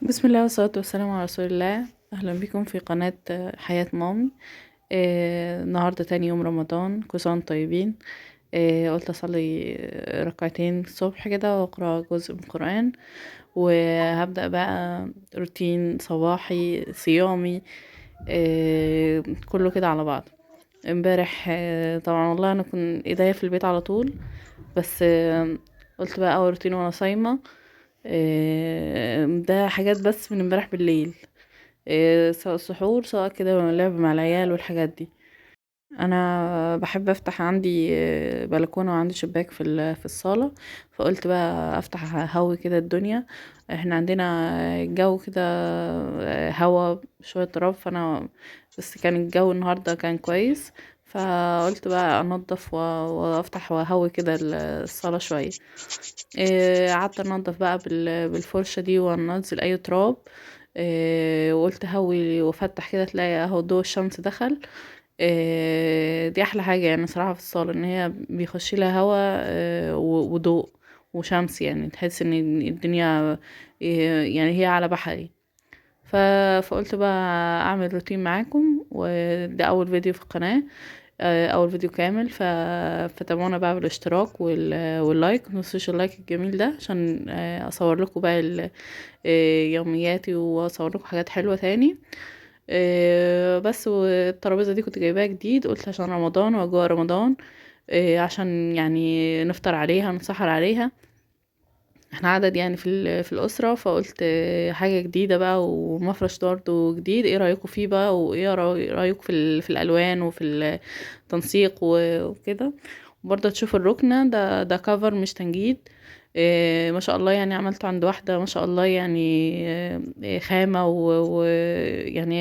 بسم الله والصلاة والسلام على رسول الله. أهلا بكم في قناة حياة مامي. النهاردة تاني يوم رمضان، كل سنة وانتم طيبين. قلت أصلي ركعتين الصبح كده وأقرأ جزء من القرآن، وهبدأ بقى روتين صباحي صيامي، كله كده على بعض. امبارح طبعا والله أنا كنت ايديا في البيت على طول، بس قلت بقى أول روتين وأنا صايمة. ده حاجات بس من امبارح بالليل، سواء سحور سواء كده لعب مع العيال والحاجات دي. انا بحب افتح عندي بلكونة وعندي شباك في الصاله، فقلت بقى افتح هوي كده الدنيا. احنا عندنا الجو كده هوا شوية تراب، فانا بس كان الجو النهارده كان كويس، فقلت بقى انضف وافتح وهوي كده الصاله شوية. قعدت انضف بقى بالفرشه دي وانزل اي تراب، وقلت هوي وافتح كده تلاقي اهو ضوء الشمس دخل. دي احلى حاجة صراحة في الصاله، ان هي بيخش لها هوا، وضوء وشمس، تحس ان الدنيا، هي على بحري. فقلت بقى اعمل روتين معاكم، وده اول فيديو في القناة، اول فيديو كامل. فتابعونا بقى بالاشتراك واللايك، ما تنسوش اللايك الجميل ده عشان اصور لكم بقى يومياتي واصور لكم حاجات حلوة تاني. بس والترابيزه دي كنت جايباها جديد، قلت عشان رمضان واجواء رمضان، عشان نفطر عليها نسحر عليها، احنا عدد في الاسرة، فقلت حاجة جديدة بقى ومفرش برضه جديد. ايه رايكم فيه بقى، وايه رايكم في الالوان وفي التنسيق وكده. وبرضه تشوفوا الركنه ده كفر مش تنجيد، ما شاء الله، عملته عند واحدة ما شاء الله، خامة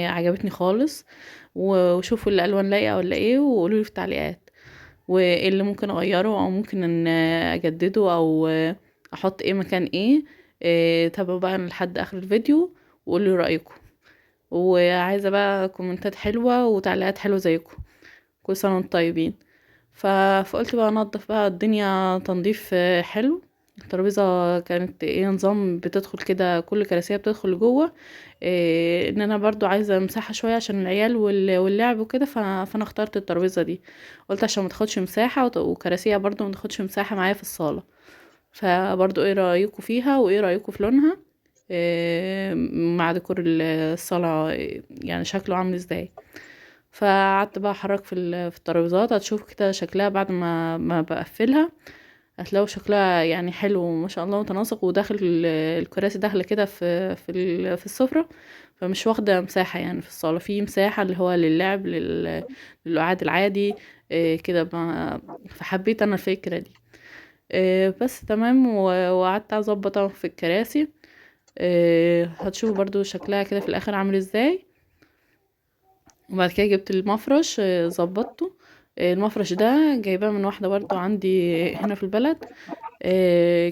عجبتني خالص. وشوفوا الالوان لايقة ولا ايه، وقولوا لي في التعليقات وايه اللي ممكن اغيره او ممكن ان اجدده او احط ايه مكان ايه. تابعوا بقى لحد اخر الفيديو وقولوا لي رايكم، وعايزه بقى كومنتات حلوة وتعليقات حلوة زيكم. كل سنة وانتم طيبين. فقلت بقى انضف بقى الدنيا تنظيف حلو. الترابيزة كانت ايه نظام بتدخل كده، كل كراسيه بتدخل جوه، ان انا برضو عايزه مساحة شوية عشان العيال واللعب وكده، فانا اخترت الترابيزة دي، قلت عشان ما تاخدش مساحة وكراسيها برضو ما تاخدش مساحة معايا في الصاله. فبرضو ايه رايكم فيها وايه رايكم في لونها، مع ديكور الصاله، شكله عامل ازاي. فقعدت بقى احرك في الترابيزات، هتشوف كده شكلها بعد ما بقفلها، هتلاقوا شكلها حلو ما شاء الله ومتناسق، وداخل الكراسي داخله كده في السفرة، فمش واخده مساحة في الصاله، في مساحة اللي هو للعب، للقعاد العادي، كده. فحبيت انا الفكرة دي. بس تمام. وقعدت اظبط في الكراسي، هتشوفوا برضو شكلها كده في الاخر عامل ازاي. وبعد كده جبت المفرش، ظبطته. المفرش ده جايباه من واحدة برضو عندي هنا في البلد،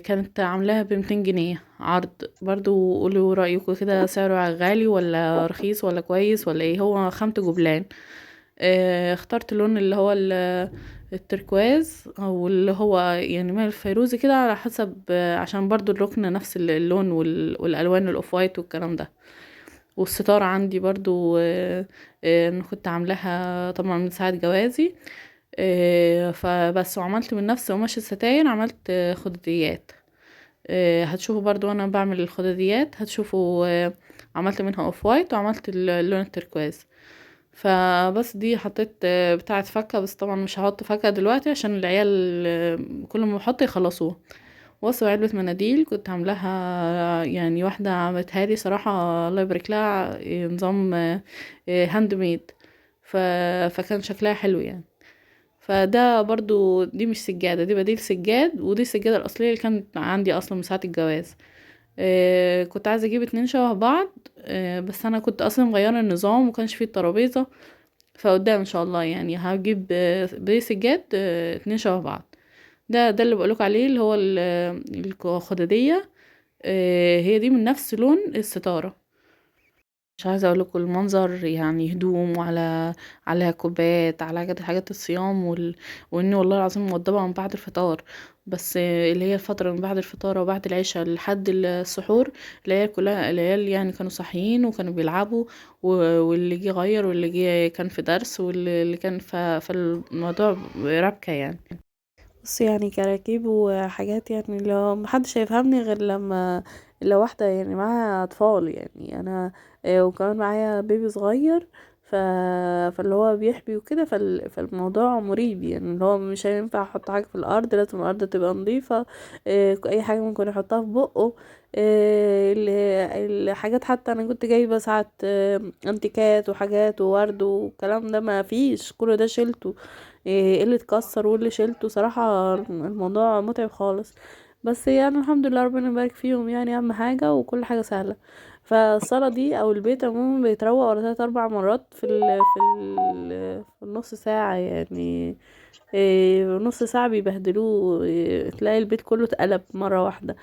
كانت عاملاها بمتين جنيه عرض. برضو قولوا رأيكم كده، سعره غالي ولا رخيص ولا كويس ولا ايه. هو خامته جبلان. اخترت اللون اللي هو التركواز، او اللي هو مال الفيروزي كده على حسب، عشان برضو الركن نفس اللون والالوان ال off white والكلام ده. والستارة عندي برضو، انا كنت عاملاها طبعا من ساعة جوازي، فبس وعملت من نفس قماش الستاير، عملت خداديات. هتشوفوا برضو وانا بعمل الخداديات، هتشوفوا، عملت منها off white وعملت اللون التركواز. فبس دي حطيت بتاعة فاكهة، بس طبعا مش هحط فاكهة دلوقتي عشان العيال، كل ما بحط يخلصوه. وصل علبة مناديل كنت عاملاها، واحدة عملتها لي صراحة الله يبارك لها، نظام، hand made، فكان شكلها حلو. فده برضو دي مش سجادة، دي بديل سجاد، ودي السجادة الأصلية اللي كانت عندي أصلا من ساعة الجواز. كنت عايزة أجيب 2 شبه بعض، بس أنا كنت أصلا مغيرة النظام ومكانش فيه الترابيزة، فقدام إن شاء الله هجيب، بديل سجاد، 2 شبه بعض. ده اللي بقولك عليه اللي هو الخدادية، هي دي من نفس لون الستارة. مش عايزه اقول لكم المنظر، يعني هدوم وعلى كوبايات، على حاجات الصيام واني والله العظيم موضبه من بعد الفطار، بس اللي هي الفترة من بعد الفطار وبعد العشاء لحد السحور، العيال كلها العيال يعني كانوا صاحيين وكانوا بيلعبوا، واللي جه غير واللي جه كان في درس واللي كان فالموضوع ربكه يعني. بص يعني كراكيب وحاجات، يعني لو محدش هيفهمني غير لما لو واحدة يعني معاها اطفال، يعني انا وكمان معايا بيبي صغير، فاللي هو بيحبي وكده، فالموضوع مريب، يعني اللي هو مش هينفع احط حاجة في الارض، لازم الارض تبقى نظيفة، اي حاجة ممكن احطها في بقه، الحاجات. حتى انا كنت جايبة ساعة، انتيكات وحاجات وورد والكلام ده، ما فيش، كل ده شلته، اللي اتكسر واللي شلته. صراحة الموضوع متعب خالص، بس يعني الحمد لله ربنا يبارك فيهم، يعني اهم حاجة وكل حاجة سهلة. فالصالة دي او البيت عموما بيتروق ورا 3-4 مرات في النص ساعة، يعني نص ساعة بيبهدلوه، تلاقي البيت كله اتقلب مرة واحدة.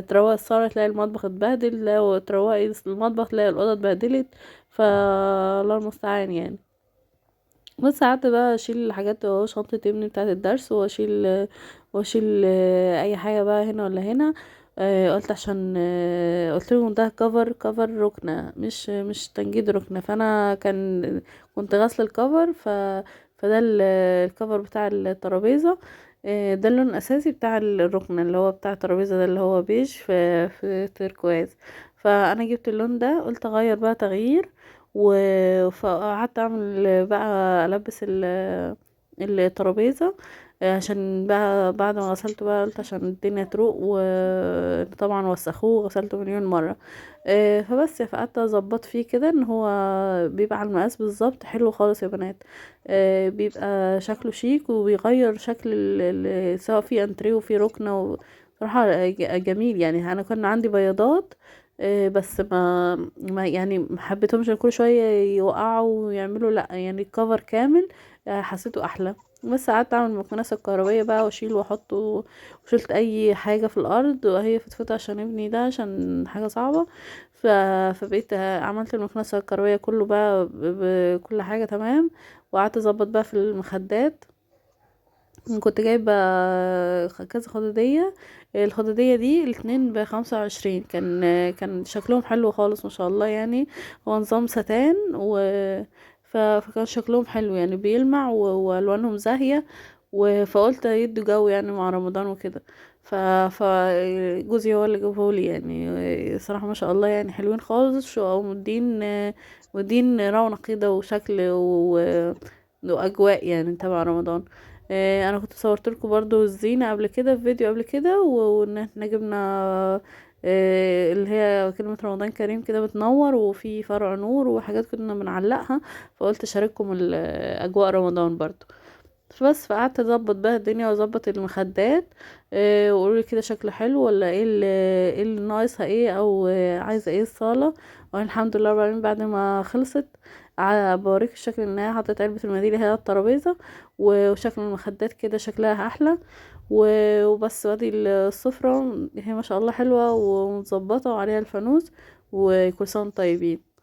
تروق الصالة تلاقي المطبخ اتبهدل، لو تروقي المطبخ تلاقي الأوضة اتبهدلت، فالله المستعان يعني. بس قعدت بقى اشيل الحاجات اهو، شنطة ابني بتاعة الدرس، واشيل اي حاجة بقى هنا ولا هنا. قلت عشان، قلت لهم ده كفر ركنة، مش تنجيد ركنة، فانا كنت غاسلة الكفر، فده الكفر بتاع الترابيزة، ده اللون الاساسي بتاع الركنة اللي هو بتاع الترابيزة ده، اللي هو بيج في تركواز. فانا جبت اللون ده، قلت اغير بقى تغيير، فقعدت اعمل بقى البس الترابيزة، عشان بقى بعد ما غسلته بقى قلت عشان الدنيا تروق، وطبعا وسخوه غسلته مليون مرة. فبس فقعدت اظبط فيه كده ان هو بيبقى على المقاس بالظبط، حلو خالص يا بنات. بيبقى شكله شيك وبيغير شكل سواء في انتريه وفي ركنة صراحة جميل يعني. انا كان عندي بياضات، بس ما يعني ما حبيتهمش، كل شوية يوقعوا ويعملوا، لا يعني الكفر كامل، حسيته احلى. بس قعدت اعمل المكنسة الكهربائية بقى، واشيل واحط وشلت اي حاجة في الارض وهي فتفوت عشان ابني ده، عشان حاجة صعبة. فبقيت عملت المكنسة الكهربائية كله بقى بكل حاجة تمام. وقعدت اظبط بقى في المخدات، كنت جايبة كذا خدادية، الخدادية دي الاتنين ب25، كان شكلهم حلو خالص ما شاء الله يعني. هو نظام ستان فكان شكلهم حلو يعني، بيلمع والوانهم زاهية، فقلت يدوا جو يعني مع رمضان وكده. فجوزي هو اللي جابهولي يعني، صراحة ما شاء الله يعني حلوين خالص، ومدين مدين رونق كده وشكل واجواء يعني تبع رمضان. انا كنت صورت لكم برضو الزينة قبل كده في فيديو قبل كده، وان احنا جبنا، اللي هي كلمة رمضان كريم كده بتنور، وفي فرع نور وحاجات كنا بنعلقها، فقلت اشارككم اجواء رمضان برضو. بس فقعدت اظبط بقى الدنيا واظبط المخدات، وقولوا لي كده شكله حلو ولا ايه ايه اللي ناقصها ايه، او عايزه ايه الصاله. والحمد لله رب العالمين بعد ما خلصت بوريك الشكل النهائي. حطيت علبة المنديل هي على الترابيزة، وشكل المخدات كده شكلها احلى. وبس. وادي السفرة هي ما شاء الله حلوة ومتظبطه وعليها الفانوس، وكل سنة وانتم طيبين.